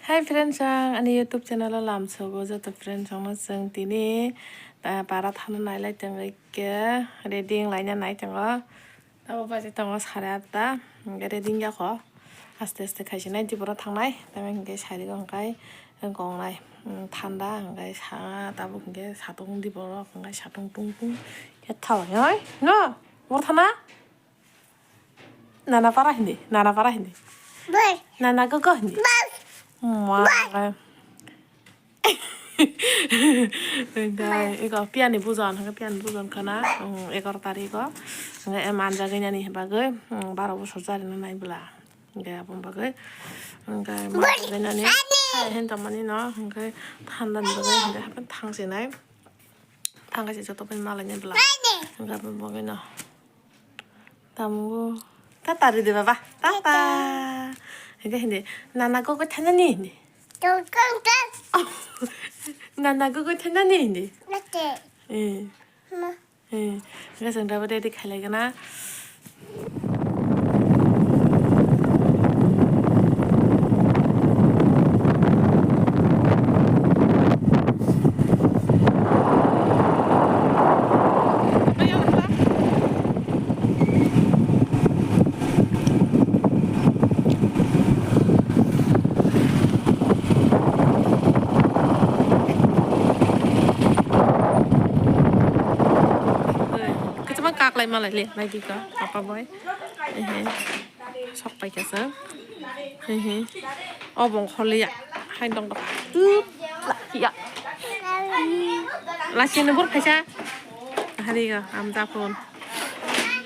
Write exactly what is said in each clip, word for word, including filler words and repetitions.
Hi friends, ang ani YouTube channel o lamsogo joto friends rokno. Chwng tini, ah, para thana nailai tongo, khe ready wnglaina nai tongo. Abo baje tongo sare atta, hingke ready wngya kho. Aste aste khaisi nai di borok thangnai, tamo hingke sari o hingke gongnai, mm, thanda hingke sa, tabuk hingke satung di borok hingke satung tung tung khe thawai oi no borok thana. Nana para hindi, nana para hindi. Bye. Nana gogo hindi. Bye. Ma. Bye. Hingke iko piyani bujon, hingke piyani bujon khana, um, egaroh tarikh o. Hingke em anjagwi nani bagwi, um, baro bosor charina nai bwla. Hingke aboni bagwi, hingke ma anjagwi nani, hai, hen tongmani no, hingke thanda ni bagwi, hingke happen thangsinai. Thangkaisa joto bai malai ni bwla. Hingke aboni bagwi no. Tamugo. Tata ride baba. Tata. Hingke hindi. Nana gogo thanani hindi. Nana gogo thanani hindi. Eh. Eh. Hingke chwng tabuk ready khailai gana. Kachama kaklai malai le, naidi ka, papa boy. Ehe. Sok pai kha se. He he. O bong kholiya. Hai dong dong. Tup. Ya. Lasi ni bor khaisa. Hari ga am da phone.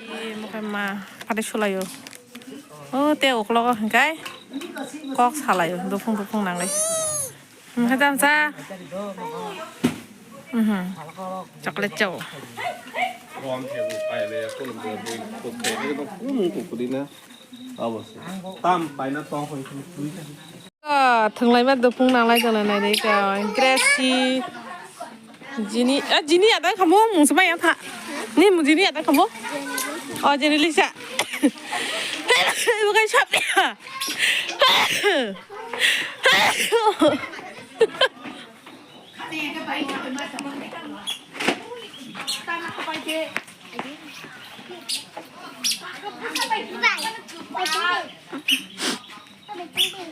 Ye mo khe ma. Pade sulayo. O te oklogo hingkai. Kok salayo. Dopung dopung nanglai. Hwnkhe tamsa. Mhm. Chocolate chao. Ah, thwnglaima dopung nanglai tongnai nai de ka. Gracie. Jini, ah, jini ada kamu mung semai yang tha. Ni mung jini ada kamu. Oh, jini Lisa. Bukan siapa ya?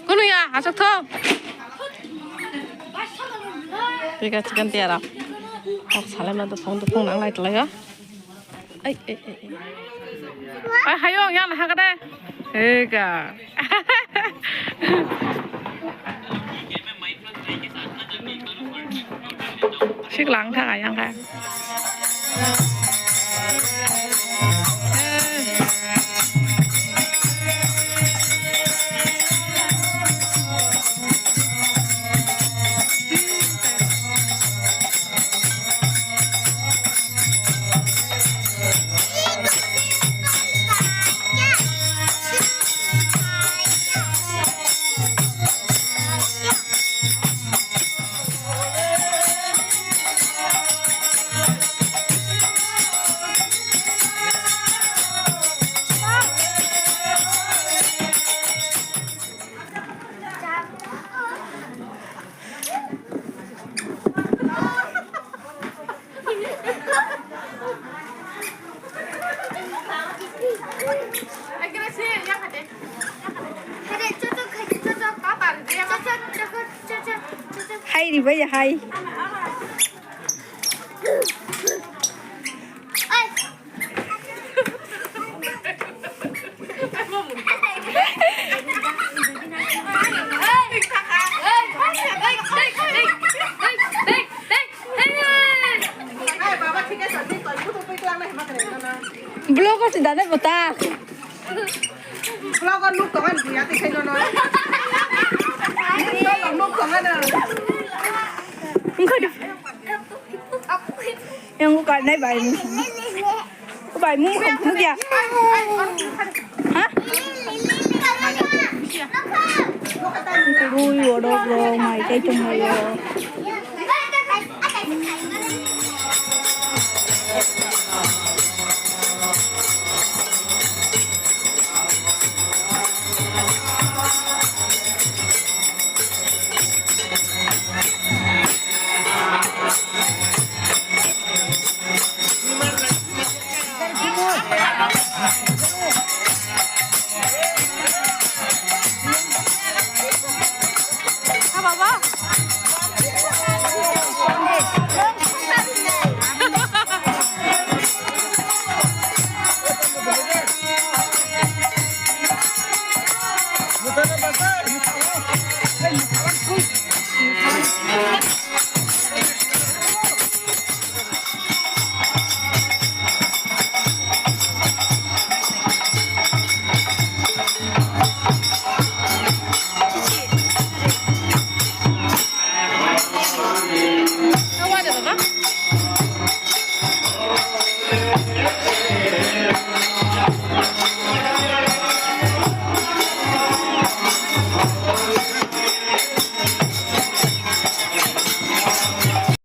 Kunu ya, asok thong. Tiga chicken tiara. Kok salai ma dopung dopung nanglai tlai ya. Ai, ai, ai, ai. Ai, hayo, yang hagade. Ega. Siklang thang ayang ka. Hai ribai hai. Vlog o si dane bota. Vlog o nuk tongan buya ti khaino no. Nuk tongan. Yang ko karnai bai mu. Bai mu mu dia. Ha? Rui odo bro mai tai tung mai yo.